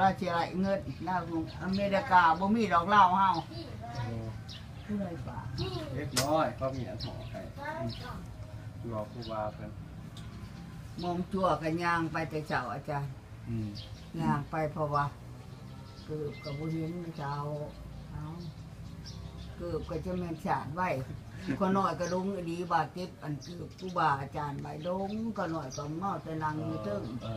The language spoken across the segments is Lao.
ລາວຊິໄດ້ເງິນ ລາວຢູ່ອາເມລິກາ ບໍ່ມີດອກລາວເຮົາ. ໂອ້ ຜູ້ໃດຝາກ? ເດັກນ້ອຍເຂົາມີອັນຫອກໃຫ້ ອືມ ບອກຄູບາເພິ່ນ. ໝ່ອມຈົວກໍຍ່າງໄປແຕ່ເຊົ້າ ອາຈານ. ອືມ ຍ່າງໄປ ເພາະວ່າເກີບກໍບໍ່ເຫັນເຈົ້າ. ເອົາ ເກີບກໍຈະແມ່ນຊາດໄວ້. ຂ້ານ້ອຍກໍຫຼົງອີ່ຫຼີ ວ່າເກັບອັນເກີບຄູບາອາຈານໄວ້ຫຼົງ. ຂ້ານ້ອຍກໍເມົາແຕ່ນັ່ງຢູ່ເທິງ. ເອີ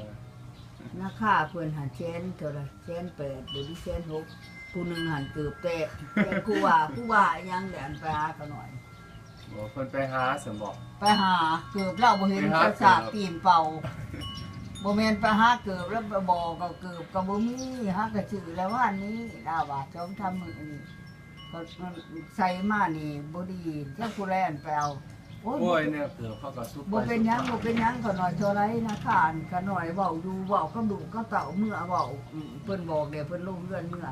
ນາຄາເພິ່ນຫັ້ນແສນເທົ່າໃດ ແສນແປດ ຫຼື ແສນຫົກ. ຜູ້ໜຶ່ງຫັ້ນເກີບແຕກ ແຕ່ຄູບາ ຄູບາອີ່ຫຍັງແຫຼະ ອັນໄປຫາຂ້ານ້ອຍ. ໂອ້ ເພິ່ນໄປຫາຊັ້ນບໍ? ໄປຫາ ເກີບລາວບໍ່ເຫັນ ໄປຫາເກີບ ສາກຕີນເປົ່າ. ບໍ່ແມ່ນໄປຫາເກີບ ລາວໄປບອກກໍເກີບກໍບໍ່ມີ. ຫາກະຊື້ແລ້ວວານນີ້ ລາວວ່າ ສອງສາມມື້ນີ້ ເຂົາໃສ່ມານີ້ບໍ່ດີ ຈັກຜູ້ໃດອັນໄປເອົາ. ໂອ້ຍ ໂອ້ຍ ແນວເກີບເຂົາກໍສຸກ ບໍ່ເປັນຫຍັງ ໄປສຸກມາ ບໍ່ເປັນຫຍັງ. ຂ້ານ້ອຍເທົ່າໃດນະ ຂ້າ ຂ້ານ້ອຍເວົ້າຢູ່ ເວົ້າກັບລູກກັບເຕົ້າ ເມື່ອເວົ້າ ອືມ ເພິ່ນບອກແລ້ວ ເພິ່ນລົງເຮືອນເມືອ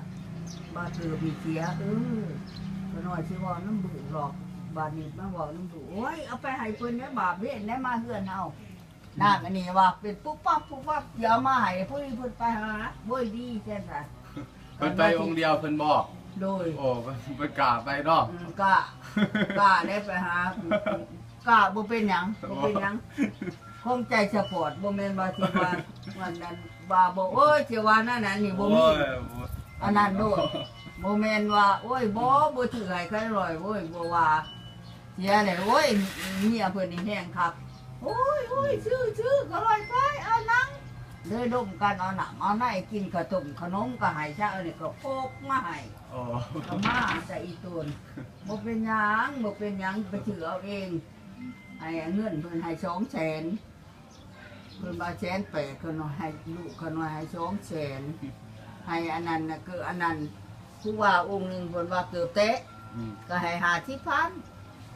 ບາດເກີບນີ້ເສຍ. ເອີ ຂ້ານ້ອຍຊິເວົ້ານຳລູກດອກ. ບາດນີ້ມາເວົ້ານຳລູກ ໂອ້ຍ ເອົາໄປໃຫ້ເພິ່ນແດ່ ບາບເວນແດ່ ມາເຮືອນເຮົາ. ນາງອັນນີ້ວ່າເປັນປຸບປັບປຸບປັບ ຊິເອົາມາໃຫ້ ຜູ້ນີ້ເພິ່ນໄປຫາ ໂອ້ຍ ດີແທ້ຊັ້ນ. ເພິ່ນໄປອົງດຽວເພິ່ນບໍ? ໂດຍ ໂອ້ ເພິ່ນກ້າໄປເນາະ. ອືມ ກ້າ ກ້າແດ່ໄປຫາ ກ້າ ບໍ່ເປັນຫຍັງ ບໍ່ເປັນຫຍັງ. ຄວາມໃຈສະປອດ ບໍ່ແມ່ນວ່າຊິວ່າ ອັນນັ້ນວ່າບໍ່ ໂອ້ຍ ຊິວ່ານັ້ນ ອັນນີ້ບໍ່ມີ. ໂອ້ຍ ອັນນັ້ນໂລດ ບໍ່ແມ່ນວ່າ ໂອ້ຍ ບໍ່ ບໍ່ຖືໃຫ້ໃຄລອຍ ໂອ້ຍ ບໍ່ວ່າ. ເສຍແລ້ວ ໂອ້ຍ ເມຍເພິ່ນນີ້ແຮງຄັກ ໂອ້ຍ ໂອ້ຍ ຊື້ ຊື້ ກໍລອຍໄປ ເອົານັ່ງ ເລີຍລົມກັນ ເອົານ້ຳເອົາໃນກິນ ເຂົ້າຕົ້ມຂະໜົມກໍໃຫ້ ເຊົ້ານີ້ກໍໂຄກມາໃຫ້. ໂອ້ ກໍມາແຕ່ອີ່ຕົນ ບໍ່ເປັນຫຍັງ ບໍ່ເປັນຫຍັງ ໄປຊື້ເອົາເອງ. ໃຫ້ເງິນເພິ່ນໃຫ້ສອງແສນ ເພິ່ນວ່າແສນແປດ ຂ້ານ້ອຍໃຫ້ ລູກຂ້ານ້ອຍໃຫ້ສອງແສນ ໃຫ້ອັນນັ້ນນະ ຄືອັນນັ້ນ ຄູບາອົງໜຶ່ງເພິ່ນວ່າເກີບແຕະ ອືມ ກໍໃຫ້ຫ້າສິບພັນ.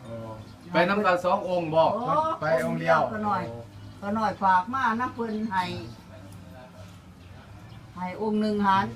ໂອ້ ໄປນຳກັນສອງອົງບໍ? ໂອ້ ໄປອົງດຽວ. ຂ້ານ້ອຍ ໂອ້ ຂ້ານ້ອຍຝາກມານຳເພິ່ນໃຫ້ ໃຫ້ອົງໜຶ່ງຫັ້ນ